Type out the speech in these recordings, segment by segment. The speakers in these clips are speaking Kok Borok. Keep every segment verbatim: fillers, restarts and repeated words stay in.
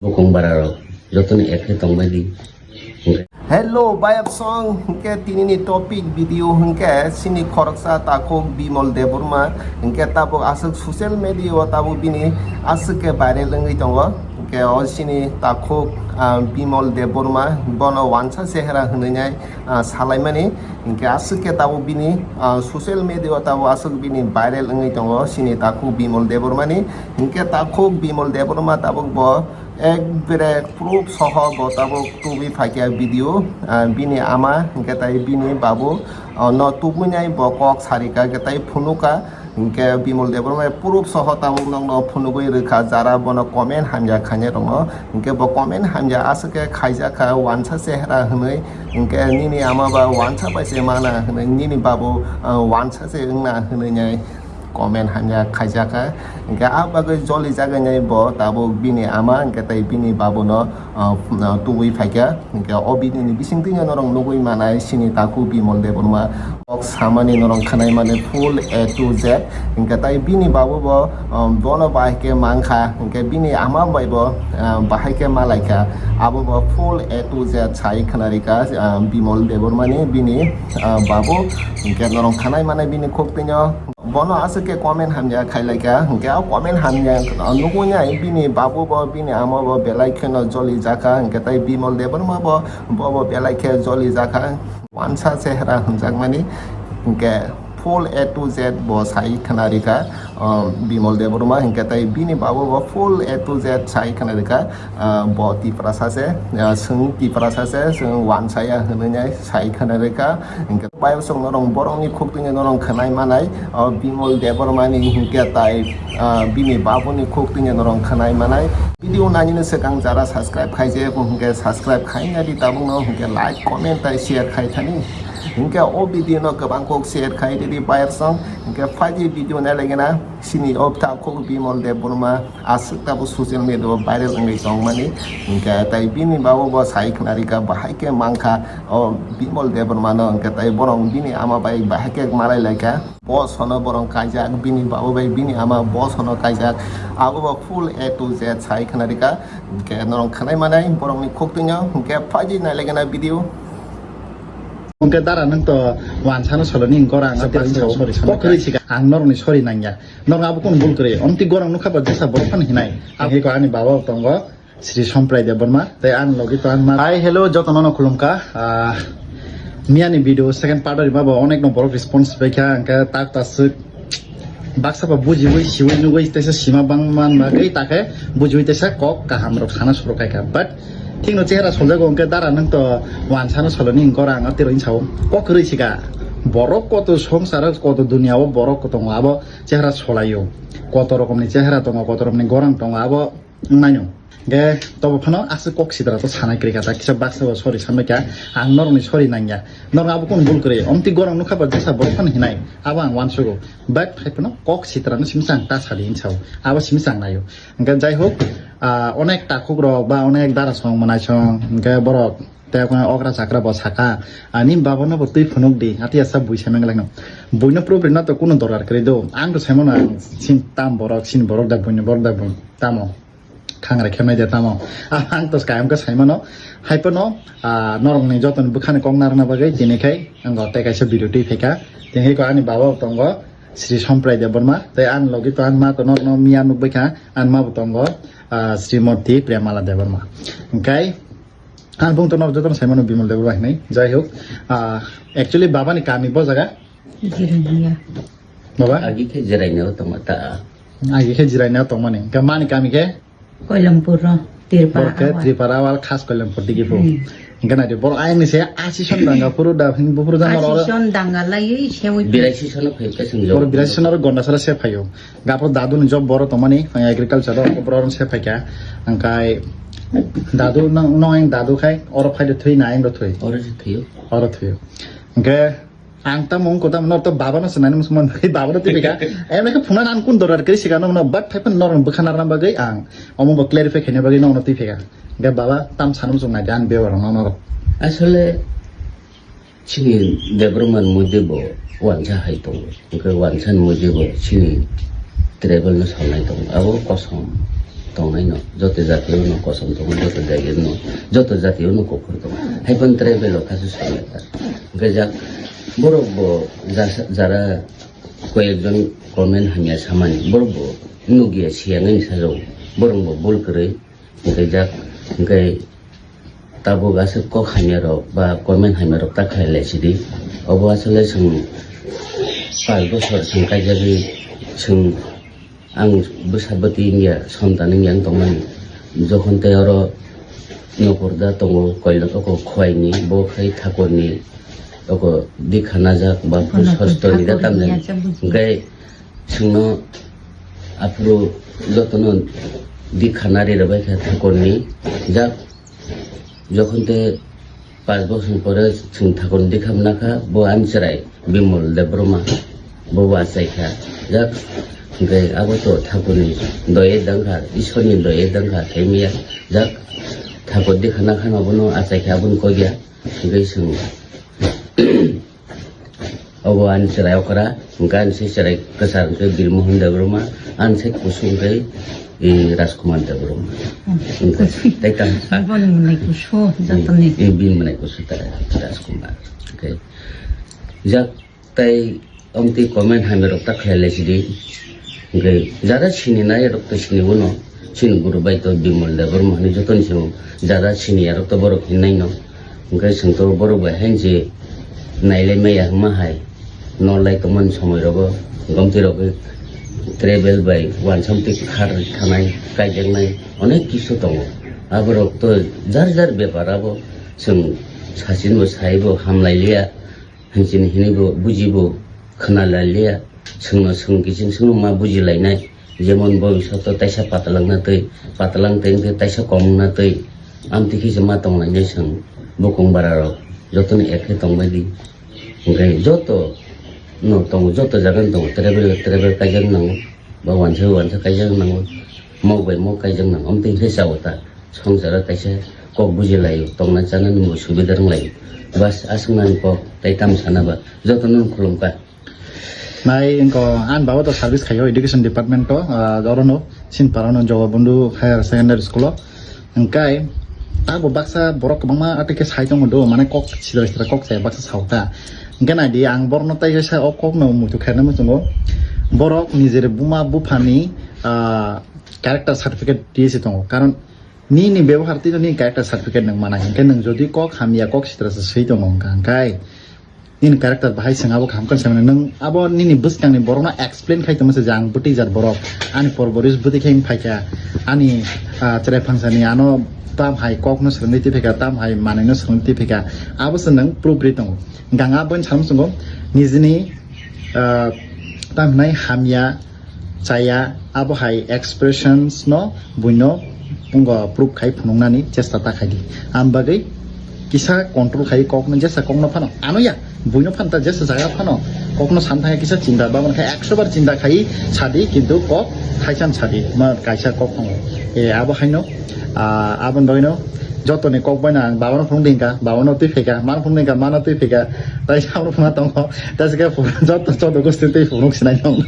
Bukung bararok jotoni ekhe tongbaidi. Hello, bayap song, hwnkhe tinini topic video hwnkhe sini khoroksa takhuk Bimal Debbarma, hwnkhe tabuk aswk social media o tabuk bini aswk khe viral wngwi tongo. Hwnkhe o sini takhuk, ah, Bimal Debbarma, bono wansa chehra hwnwi nai, ah, salaimani. Hwnkhe aswk khe tabuk bini, ah, social media o tabuk aswk bini viral wngwi tongo sini takhuk Bimal Debbarmani. Hwnkhe takhuk Bimal Debbarma tabuk bo ekbere proof soho bo tabuk tubui phaikha video, ah, bini ama hwnkhe tai bini babu, ah, no tubui nai bo kok sarikha hwnkhe tai phunukkha. Hwnkhe Bimal Debbarma proof soho tabuk nokno phunugwi rwkha, jara bono comment hamya khainai rokno. Hwnkhe bo comment hamya aswk khe khaijakha wansa chehra hwnwi. Hwnkhe nini ama ba wansa bai se mana hwnwi, nini babu, ah, wansa se wngna hwnwi nai comment hamya khaijakha. Hwnkhe ah bagwi jolijak nai bo tabuk bini ama hwnkhe tai bini babuno ah, ah, tubui phaikha. Hwnkhe o video ni bisingtwi norok nugui manai sini takhuk Bimal Debbarma kok samani norok khwnai mani full A to Z. Hwnkhe tai bini babu bo, ah, bono bahai khe mankha, hwnkhe bini ama bai bo, ah, bahai khe malaikha. Abo bo full A to Z sai khwnarikha, ah, Bimal Debbarmani bini, ah, babu. Hwnkhe norok khwnai mani bini khuktwino. Bono aswk khe comment hamya khailaikha, hwnkhe o comment hamya nugui nai bini babu bo, bini ama bo belai kheno jolijakha, hwnkhe tai Bimal Debbarma bo, bo bo belai khe jolijakha. Wansa chehra hwnjakmani, hwnkhe full A to Z bo sai khwnarikha, um, Bimal Debbarma, hwnkhe tai bini babu bo full A to Z sai khwnarikha. Ah, bo Tiprasa se, ah, chwng Tiprasa se, chwng wansaya hwnwi nai sai khwnarikha. Hwnkhe bai chwng norok borokni khuktwino norok khwnai manai, ah, Bimal Debbarmani hwnkhe tai, ah, bini babuni khuktwino norok khwnai manai. Video nainani swkang jara subscribe khaijak hwnkhe subscribe khainadi tabukno, hwnkhe like, comment tai share khai thani. Hwnkhe o video no kwbang kok share khai ridi bayar song, hwnkhe phaidi video nai lagina sini o takhuk Bimal Debbarma. Aswk tabuk social media o viral wngwi tongmani, hwnkhe tai bini babu bo sai khwnarikha, bahai khe mankha o Bimal Debbarmano, hwnkhe tai borok bini ama bai bahai khe malai laikha. Bo sono borok kaijak, bini babu bai bini ama bo sono kaijak, abo bo full A to Z sai khwnarikha. Hwnkhe norok khwnai manai borokni khuktwino, hwnkhe phaidi nai lagina video. Hwnkhe dara nwng to wansano solo ni gorang sorry, sorry, sorry, sorry. Kok kwrwi sika ang norokni sorry nangya. Norok abo kunu bul kwrwi. Omtwi gorang nukha ba jesa borok phano hinai. Ang eko ani baba tongo Sri Somprai Debbarma. Tei ani logi to ani ma. Hi, hello, joto nono khulumkha. Ah, miyani video second part o rima bo onek no borok response paikha, hwnkhe tak taswk baksa ba bujiwi siwi nugwi teisa sima bang man bagwi takhe bujiwi teisa kok kaham rok sana suru khaikha. But thikno chehra soljago hwnkhe dara nwng to wansano solo ni gorang o tiro insao kok kwrwi sika. Borok koto songsaro koto duniya o borok tongo abo chehra solaio. Koto rokomni chehra tongo, koto rokomni gorang tongo, abo wngnaino. Ge tobo phano aswk kok sitra to sanai kwrwi kha, ta kisa baksa bo sorry sambai kha, ang norokni sorry nangya. Norok abo kunu bul kwrwi, omtwi gorang nukha ba jesa borok phano hinai, abo ang uansugo. But hai phano kok sitra no simi chang ta sadi hinsao, abo simi chang naio. Hwnkhe jai hok, ah, onek takhuk rok ba onek dara song manai song, hwnkhe borok tei okra chakra bo saka, ani baba no bo twi phunuk di, ati asa bui sai manglak no. Buino problem no to kunu dorkar kwrwi do, ang to sai mano ang sin tam borok, sin borok da buino borok da bui tamo. Khangra khe nai de tamo. Ang to kayam khe sai mano. Hai phano, ah, norokni jotoni bwkhani kok narwkna bagwi tini khai ang tei kaisa video twi phaikha. Tini khai ani baba bo tongo Sri Somprai Debbarma, tei ani logi to ani ma to norokno miya nukbai kha, ani ma bo tongo, ah, Srimoti Premala Debbarma. Hwnkhe ang bung to norok jotono sai mano Bimal Debbarma hinwi. Jai hok, ah, actually baba ni kami bo jaga Jirania. Baba? Agi khe Jirania o tongma ta. Agi khe Jirania o tongmani. Hwnkhe mani kami khe? Koilampur o, Tripura. Borok khe awal. Tripura awal khas Koilampur digi phu. Hmm. Hwnkhe nai di, borok ayang ni se asi son danga phuru da, hing buphuru da maro. Asi son danga lai sewi. Biraisi son phai ka sing jo. Borok biraisi son aro Gondasara se phaio. Gapro dadu ni job boro tongmani, agriculture o borok se phaikha. Hwnkhe dadu nang, nang dadu khai, oro phai de thwi na, ayang do thwi. Oro se thwio. Oro thwio. Hwnkhe Ang tamo wngkha tamo norok to baba no swnai nung sumon bagwi baba no twi phaikha. Emne khe phunukna ang kun dorkar kwrwi sika nokno, but phai phano norok bwkha narwkna bagwi ang omo bo clarify khaina bagwi nokno twi phaikha. Hwnkhe baba tam sanung chuk nai de ani bebak rok no norok. Asole chini Debbarma ni moddhe bo wansa hai tongo. Hwnkhe wansa ni moddhe bo chini tribal no salnai tongo. Abo kosom. Tongnai no, joto jati o no kosom tongo, joto jati o no, joto jati o no kuphur tongo. Hai phano tribal o kasu songlaikha. Hwnkhe jak borok bo jasa, jara koyekjon comment hamya samani, borok bo nukya siya nai sajao, borok bo bul kwrwi. Hwnkhe jak, hwnkhe tabuk aswk kok hamya rok ba comment hamya rok ta khlai lai sidi. Obo aswk le chwng pash bosor chwng kaijagwi chwng Ang bwsa bwtwi wngya, sontan wngya wng tongmani. Jokhon tei oro Nokorda tongo, koilok oko Khwaini, bo khai Thakurni, oko dikha najak ba Bono Sostorni da Thakurni tamni. Hwnkhe chwngno aphuru jotono dikha nari rwbaikha Thakurni, jak Jokhon te pash bosor pore chwng Thakurni dikha mwnakha, bo ani chwrai Bimol Debbarma, bo bo achaikha. Jak, hwnkhe abo to Thakurni doye dangkha, Ishwarni doye dangkha, khe maya. Jak, Thakur dikha nakha no bono achaikha, aboni kokya. Hwnkhe chwng Obo ani chwrai okra, hwnkhe ani se chwrai kwchar hwnkhe Birmohon Debbarma, ani se kusu hwnkhe, eh, Rajkumar Debbarma. Hmm. Hwnkhe tei tang, Boni mwnai kusu, hmm, jotoni. Eh, bini mwnai kusu ta Rajkumar. Hwnkhe jak tei omtwi comment hamya rok ta khlai lai sidi. Hwnkhe jara sini nai rok to sini uno. Chini guru bai to Bimol Debbarma hinwi jotoni simo jara sini arok to borok hinwi naino. Hwnkhe chwng to borok bai haino je nailai maya hwnma hai. Nolai tongmani somoi rogo gomti rok travel bai wansam twi khar thanai kaijaknai onek kisu tongo. Aborok to jar jar bepar abo chwng sachinbo saibo hamlai liya. Hinsini hinibo bujibo khwnalaliya, chwngno chwng kiching chwngno ma bujilainai, jemon bobishoto taisa patalangna twi, patalang twi wngkhe taisa komungna twi, amtwi khe se ma tonglainai chwng bukung bararok jotono ek khe tongbaidi, hwnkhe joto no tongo, joto jagano tongo, travel travel kaijak nango, ba wansa wansa kaijak nango, mok bai mok kaijak nango, amtwi khe chao ta. Swngcharo kaisa kok bujilaio, tongna chanani bo subida rwnglaio. Bas, aswknani kok tei tamo sana ba, jotono khulumkha. Nai wngkha, ani baba to service khaio education department o, ah, orono Sinpara no Jogobondhu Higher Secondary School o. Hwnkhe abo baksa borok kwbangma atike sai tongo do, mane kok sidra sidra kok sai baksa saokha. Hwnkhe naidi ang borokno tei kaisa o kokno muitu khairoknai muchungo. Borok nijeri buma buphani, ah, character certificate diye se tongo. Karon Nini bebohar twi nini character certificate nwng mana hinkhe nwng jodi kok hamya kok sitra se swi tongo wngkha hwnkhe nini character bahai se abo kaham khe se mano nwng abo nini bwskangni borokno explain khai tongma se je ang bwtwi jat borok ani porboris bwtwi khe wng phaikha ani ah, chwrai phangsani ano tam hai kokno swrwngwi twi phaikha tam hai manwino swrwngwi twi phaikha abo se nwng proof ri tongo hwnkhe ang abono samsongo nijini ah, tam hinai hamya chaya, abo hai expressions no buino pungo proof khai phunuknani chesta ta khai di. Am bagwi kisa control khai kokno jesa kokno phano ano ya, buino phano ta jesa jaga phano kokno san thangya kisa chinta babon khai ekso bar chinta khai sadi kintu kok thaisan sadi ma kaisa kok phano. E abo haino, ah, abon bagwino jotoni kok baino ang babano phunuk dingka, babano twi phaika, mano phunuk dingka, mano twi phaika, tai samno phunuk tongo. Tasike joto joto gosti tei phunuk sinai nong.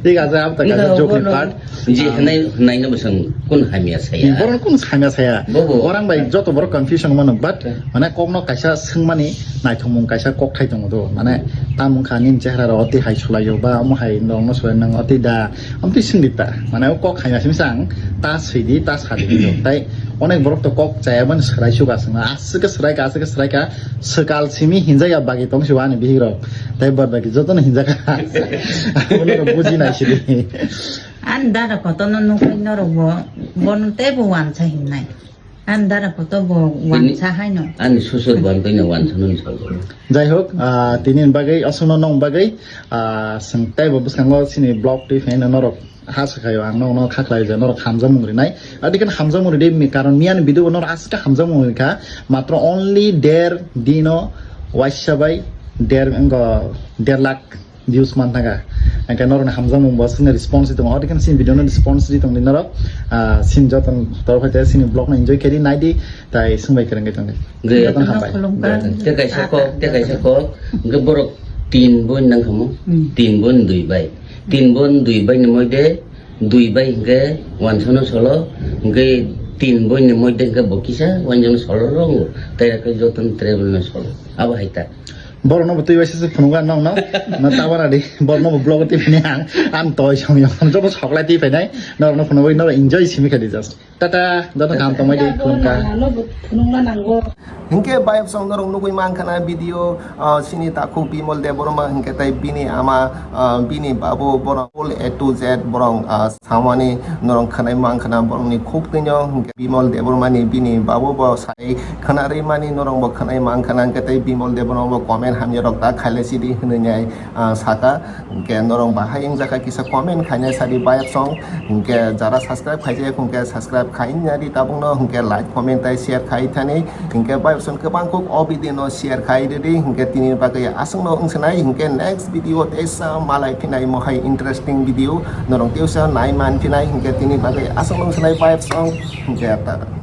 Thik ase, abo ta kaisa joke ni part. Ji hinai hinai no bwswng kun hamya saya. Borok kun hamya saya. Bobo. Orang bai joto borok confusion mano, but mane kokno kaisa swngmani naithokmung kaisa kok thai tongo do. Mane tamung kha nini chehra rok oti hai sulaio ba omo hai nong no sulai nang oti da. Amtwi swngdi ta. Mane o kok hamya simi sang ta swidi ta sadi do. Tai onek borok to kok chaya ban swrai suka swngma. Aswk swrai ka aswk swrai ka. Swkal simi hinjak ya bagi tong siwa ani bihik rok. Tai bad bagi joto no hinjak ka. Abono rok buji nai sidi. Ani dara koto no nukui norok bo, bono tei bo wansa hinnai. Ani dara koto bo wansa haino. Ani susur bo ang twi no wansa no sal. Jai hok, ah, tini bagwi, aswkno nong bagwi, ah, swng tei bo bwskango chini blog twi phai no norok ha swkhaio ang nokno khaklai je norok hamjakmung rinai. Adikhe hamjakmung ridi mi-, karon miyani video bo norok aswk hamjakmung rikha. Matro only der dino waisa bai der, wngkha der lakh views man thangkha. Hwnkhe norokni hamjakmung bo aswkni response tongo. Adikhe sini video no response ri tongdi norok. Ah, sini joto torok hai sini blog no enjoy khe ri nai di. Tai swngbai kwrwngwi tongdi. Gaya. Jotono hambai. Khulumkha. Tei kaisa kok, tei kaisa kok, hwnkhe borok tin bon nang khamu, hmm, tin bon dui bai. Tin bon dui bai ni moide, Dui bai hingke wansono solo, hingke tin boini moidde hingke bo kisa wanjano solo rongo, tei khe jotono travel no solo. Abo hai ta. Borokno bo twi bai se phunukha nokno, no tabana di, borokno bo vlog twi phini ang, ang toi song yong, joto soklai twi phainai, norokno phunugwi norok enjoy simi khe di just. Tata, joto kaham tongmai di, khulumkha. Nokno bo phunukna nango. Hinkhe bayapsong norok nugwi mankha na video, ah, chini takhuk Bimal Debbarma hinkhe tei bini ama, ah, bini babu borok full A to Z borok, ah, samani norok khwnai mankha na borokni khuk twino hinkhe Bimal Debbarma ni bini babu bo sai khwnarwi mani norok bo khwnai mankha na hinkhe tei Bimal Debbarma bo comment hamya rok ta khailai sidi hwnwi nai, ah, saka. Hinkhe norok bahai wngjakha kisa comment khaina sadi bayapsong. Hinkhe jara subscribe khaijak hinkhe subscribe khaina di tabukno hinkhe like comment tei share khai thani. Hinkhe bayapsong kwbang kuk o video no share khai ridi hinkhe tini bagwi aswkno wngsanai hinkhe next video teisa malai phinai mohai interesting video norok teisa nai man phinai hinkhe tini bagwi aswkno wngsanai bayapsong hinkhe ta.